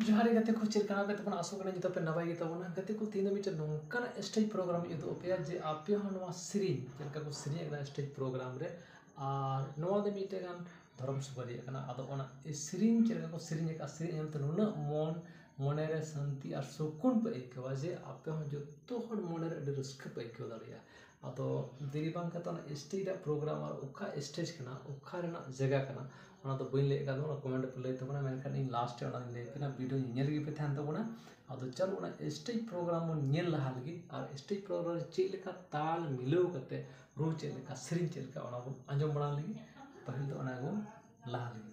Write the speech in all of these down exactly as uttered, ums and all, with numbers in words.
ᱡᱚᱦᱟᱨ ᱜᱮ ᱜᱟᱛᱮ ᱠᱚ, ᱪᱮᱫ ᱞᱮᱠᱟ ᱢᱮᱱᱟᱜ ᱯᱮ ᱛᱟᱵᱚᱱᱟ? ᱟᱥᱚᱜ ᱠᱟᱹᱱᱟᱹᱧ ᱡᱚᱛᱚ ᱯᱮ ᱱᱟᱯᱟᱭ ᱜᱮ ᱛᱟᱵᱚᱱᱟ᱾ ᱜᱟᱛᱮ ᱠᱚ, ᱛᱮᱦᱮᱧ ᱫᱚ ᱢᱤᱫᱴᱮᱱ ᱱᱚᱝᱠᱟᱱᱟᱜ ᱥᱴᱮᱡᱽ ᱯᱨᱳᱜᱨᱟᱢ ᱤᱧ ᱩᱫᱩᱜ ᱟᱯᱮᱭᱟ ᱡᱮ ᱟᱯᱮ ᱦᱚᱸ ᱱᱚᱣᱟ ᱥᱮᱨᱮᱧ ᱪᱮᱫ ᱞᱮᱠᱟ ᱠᱚ ᱥᱮᱨᱮᱧᱮᱫ ᱠᱟᱱᱟ ᱥᱴᱮᱡᱽ ᱯᱨᱳᱜᱨᱟᱢ ᱨᱮ, ᱟᱨ ᱱᱚᱣᱟ ᱫᱚ ᱢᱤᱫᱴᱮᱱ ᱜᱟᱱ ᱫᱷᱚᱨᱚᱢ ᱥᱚᱵᱷᱟ ᱨᱮᱭᱟᱜ ᱠᱟᱱᱟ᱾ ᱟᱫᱚ ᱚᱱᱟ ᱥᱮᱨᱮᱧ ᱪᱮᱫ ᱞᱮᱠᱟ ᱠᱚ ᱥᱮᱨᱮᱧ ᱟᱠᱟᱫᱼᱟ, ᱥᱮᱨᱮᱧ ᱟᱸᱡᱚᱢ ᱛᱮ ᱱᱩᱱᱟᱹᱜ ᱢᱚᱱ ᱢᱚᱱᱮᱨᱮ ᱥᱟᱱᱛᱤ ᱟᱨ ᱥᱩᱠᱩᱱ ᱯᱮ ᱟᱹᱭᱠᱟᱹᱣᱟ ᱡᱮ ᱟᱯᱮ ᱦᱚᱸ ᱡᱚᱛᱚ ᱦᱚᱲ ᱢᱚᱱᱮᱨᱮ ᱟᱹᱰᱤ ᱨᱟᱹᱥᱠᱟᱹ ᱯᱮ ᱟᱹᱭᱠᱟᱹᱣ ᱫᱟᱲᱮᱭᱟᱜᱼᱟ᱾ ᱟᱫᱚ ᱫᱮᱨᱤ ᱵᱟᱝ ᱠᱟᱛᱮ ᱚᱱᱟ ᱥᱴᱮᱡᱽ ᱨᱮᱭᱟᱜ ᱯᱨᱳᱜᱨᱟᱢ ᱟᱨ ᱚᱠᱟ ᱥᱴᱮᱡᱽ ᱠᱟᱱᱟ, ᱚᱠᱟ ᱨᱮᱱᱟᱜ ᱡᱟᱭᱜᱟ ᱠᱟᱱᱟ, ᱚᱱᱟ ᱫᱚ ᱵᱟᱹᱧ ᱞᱟᱹᱭᱮᱫ ᱠᱟᱱ ᱛᱟᱵᱚᱱᱟ, ᱠᱚᱢᱮᱱᱴ ᱨᱮᱯᱮ ᱞᱟᱹᱭ ᱛᱟᱵᱚᱱᱟ, ᱢᱮᱱᱠᱷᱟᱱ ᱤᱧ ᱞᱟᱥᱴ ᱨᱮ ᱚᱱᱟᱧ ᱞᱟᱹᱭ ᱟᱯᱮ ᱠᱟᱱᱟ, ᱵᱷᱤᱰᱤᱭᱳ ᱧᱮᱧᱮᱞ ᱨᱮᱜᱮ ᱯᱮ ᱛᱟᱦᱮᱱ ᱛᱟᱵᱚᱱᱟ᱾ ᱟᱫᱚ ᱪᱚᱞᱚ ᱚᱱᱟ ᱥᱴᱮᱡᱽ ᱯᱨᱳᱜᱨᱟᱢ ᱵᱚᱱ ᱧᱮᱞ ᱞᱟᱦᱟ ᱞᱮᱜᱮ, ᱟᱨ ᱥᱴᱮᱡᱽ ᱯᱨᱳᱜᱨᱟᱢ ᱨᱮ ᱪᱮᱫ ᱞᱮᱠᱟ ᱛᱟᱞ ᱢᱤᱞᱟᱹᱣ ᱠᱟᱛᱮ ᱨᱩ ᱪᱮᱫ ᱞᱮᱠᱟ, ᱥᱮᱨᱮᱧ ᱪᱮᱫ ᱞᱮᱠᱟ, ᱚᱱᱟ ᱵᱚᱱ ᱟᱸᱡᱚᱢ ᱵᱟᱲᱟ ᱞᱮᱜᱮ᱾ ᱯᱟᱹᱦᱤᱞ ᱫᱚ ᱚᱱᱟ ᱜᱮᱵᱚᱱ ᱞᱟᱦᱟ ᱞᱮᱜᱮ᱾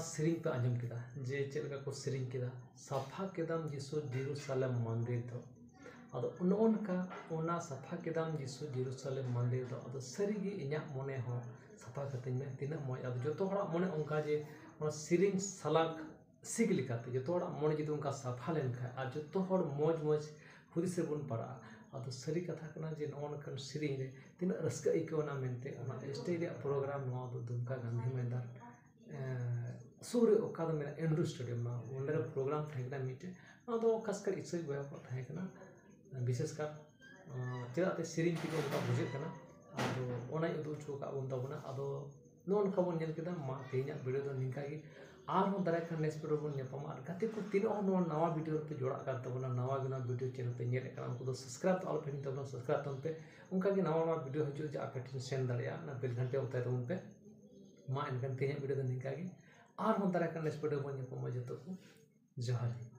ᱥᱮᱨᱮᱧ ᱯᱮ ᱟᱸᱡᱚᱢ ᱠᱮᱫᱟ ᱡᱮ ᱪᱮᱫ ᱞᱮᱠᱟ ᱠᱚ ᱥᱮᱨᱮᱧ ᱠᱮᱫᱟ, ᱥᱟᱯᱷᱟ ᱠᱮᱫᱟᱢ ᱡᱤᱥᱩ ᱡᱮᱨᱩᱥᱟᱞᱮᱢ ᱢᱚᱱᱫᱤᱨ ᱫᱚ᱾ ᱟᱫᱚ ᱱᱚᱜᱼᱚ ᱱᱚᱝᱠᱟ ᱚᱱᱟ ᱥᱟᱯᱷᱟ ᱠᱮᱫᱟᱢ ᱡᱤᱥᱩ ᱡᱮᱨᱩᱥᱟᱞᱮᱢ ᱢᱚᱱᱫᱤᱨ ᱫᱚ, ᱟᱫᱚ ᱥᱟᱹᱨᱤᱜᱮ ᱤᱧᱟᱹᱜ ᱢᱚᱱᱮ ᱦᱚᱸ ᱥᱟᱯᱷᱟ ᱠᱟᱛᱤᱧ ᱢᱮ᱾ ᱛᱤᱱᱟᱹᱜ ᱢᱚᱡᱽ! ᱟᱫᱚ ᱡᱚᱛᱚ ᱦᱚᱲᱟᱜ ᱢᱚᱱᱮ ᱚᱱᱠᱟ ᱡᱮ ᱚᱱᱟ ᱥᱮᱨᱮᱧ ᱥᱟᱞᱟᱜ ᱥᱤᱠ ᱞᱮᱠᱟᱛᱮ ᱡᱚᱛᱚ ᱦᱚᱲᱟᱜ ᱢᱚᱱᱮ ᱡᱩᱫᱤ ᱚᱱᱠᱟ ᱥᱟᱯᱷᱟ ᱞᱮᱱᱠᱷᱟᱱ ᱟᱨ ᱡᱚᱛᱚ ᱦᱚᱲ ᱢᱚᱡᱽ ᱢᱚᱡᱽ ᱦᱩᱫᱤᱥ ᱨᱮᱵᱚᱱ ᱯᱟᱲᱟᱜᱼᱟ᱾ ᱟᱫᱚ ᱥᱟᱹᱨᱤ ᱠᱟᱛᱷᱟ ᱠᱟᱱᱟ ᱡᱮ ᱱᱚᱜᱼᱚ ᱱᱚᱝᱠᱟᱱ ᱥᱮᱨᱮᱧ ᱨᱮ ᱛᱤᱱᱟᱹᱜ ᱨᱟᱹᱥᱠᱟᱹ ᱟᱹᱭᱠᱟᱹᱣ ᱮᱱᱟ ᱢᱮᱱᱛᱮ ᱚᱱᱟ ᱥᱴᱮᱡᱽ ᱨᱮᱭᱟᱜ ᱯᱨᱳᱜᱨᱟᱢ ᱱᱚᱣᱟ ᱫᱚ ᱫᱩᱢᱠᱟ ᱜᱟᱱᱫᱷᱤ ᱢᱚᱭᱫᱟᱱ ᱥᱩᱨ ᱨᱮ ᱚᱠᱟ ᱫᱚ ᱢᱮᱱᱟᱜᱼᱟ ᱤᱱᱰᱳᱨ ᱥᱴᱮᱰᱤᱭᱟᱢ, ᱱᱚᱣᱟ ᱚᱸᱰᱮ ᱨᱮ ᱯᱨᱳᱜᱨᱟᱢ ᱛᱟᱦᱮᱸ ᱠᱟᱱᱟ ᱢᱤᱫᱴᱮᱱ᱾ ᱱᱚᱣᱟ ᱫᱚ ᱠᱷᱟᱥ ᱠᱟᱨ ᱤᱥᱟᱹᱭ ᱵᱚᱭᱦᱟ ᱠᱚᱣᱟᱜ ᱛᱟᱦᱮᱸ ᱠᱟᱱᱟ, ᱵᱤᱥᱮᱥ ᱠᱟᱨ ᱪᱮᱫᱟᱜ ᱛᱮ ᱥᱮᱨᱮᱧ ᱛᱮᱜᱮ ᱚᱱᱠᱟ ᱵᱩᱡᱷᱟᱹᱜ ᱠᱟᱱᱟ᱾ ᱟᱫᱚ ᱚᱱᱟᱧ ᱩᱫᱩᱜ ᱦᱚᱪᱚ ᱟᱠᱟᱫ ᱵᱚᱱ ᱛᱟᱵᱚᱱᱟ᱾ ᱟᱫᱚ ᱱᱚᱜᱼᱚ ᱱᱚᱝᱠᱟ ᱵᱚᱱ ᱧᱮᱞ ᱠᱮᱫᱟ᱾ ᱢᱟ ᱛᱮᱦᱮᱧᱟᱜ ᱵᱷᱤᱰᱤᱭᱳ ᱫᱚ ᱱᱤᱝᱠᱟ ᱜᱮ, ᱟᱨᱦᱚᱸ ᱫᱟᱨᱟᱭ ᱠᱟᱱ ᱱᱮᱠᱥᱴ ᱵᱷᱤᱰᱤᱭᱳ ᱵᱚᱱ ᱧᱟᱯᱟᱢᱟ᱾ ᱟᱨ ᱜᱟᱛᱮ ᱠᱚ ᱛᱤᱱᱟᱹᱜ ᱦᱚᱲ ᱱᱚᱣᱟ ᱱᱟᱣᱟ ᱵᱷᱤᱰᱤᱭᱳ ᱨᱮᱯᱮ ᱡᱚᱲᱟᱜ ᱠᱟᱱ ᱛᱟᱵᱚᱱᱟ, ᱱᱟᱣᱟ ᱜᱮ ᱱᱚᱣᱟ ᱵᱷᱤᱰᱤᱭᱳ ᱪᱮᱱᱮᱞ ᱯᱮ ᱧᱮᱞᱮᱫ ᱠᱟᱱᱟ, ᱩᱱᱠᱩ ᱫᱚ ᱥᱟᱵᱥᱠᱨᱟᱭᱤᱵ ᱫᱚ ᱟᱞᱚᱯᱮ ᱦᱤᱲᱤᱧ ᱛᱟᱵᱚᱱᱟ, ᱥᱟᱵᱥᱠᱨᱟᱭᱤᱵ ᱛᱟᱵᱚᱱ ᱯᱮ᱾ ᱚᱱᱠᱟ ᱜᱮ ᱱᱟᱣᱟ ᱱᱟᱣᱟ ᱵᱷᱤᱰᱤᱭᱳ ᱦᱤᱡᱩᱜ ᱡᱮ ᱟᱯᱮ ᱴᱷᱮᱱ ᱥᱮᱱ ᱫᱟᱲᱮᱭᱟᱜᱼᱟ, ᱚᱱᱟ ᱵᱮᱞ ᱜᱷᱟᱱᱴᱤ ᱚᱛᱟᱭ ᱛᱟᱵᱚᱱ ᱯᱮ᱾ ᱢᱟ ᱮᱱᱠᱷᱟᱱ ᱛᱮᱦᱮᱧᱟᱜ ᱵᱷᱤᱰᱤᱭᱳ ᱫᱚ ᱱᱤᱝᱠᱟ ᱜᱮ, ᱟᱨᱦᱚᱸ ᱫᱟᱨᱟᱭ ᱠᱟᱱ ᱱᱮᱠᱥᱴ ᱵᱷᱤᱰᱤᱭᱳ ᱵᱚᱱ ᱧᱟᱯᱟᱢᱟ᱾ ᱡᱚᱛᱚ ᱠᱚ ᱡᱚᱦᱟᱨ ᱜᱮ᱾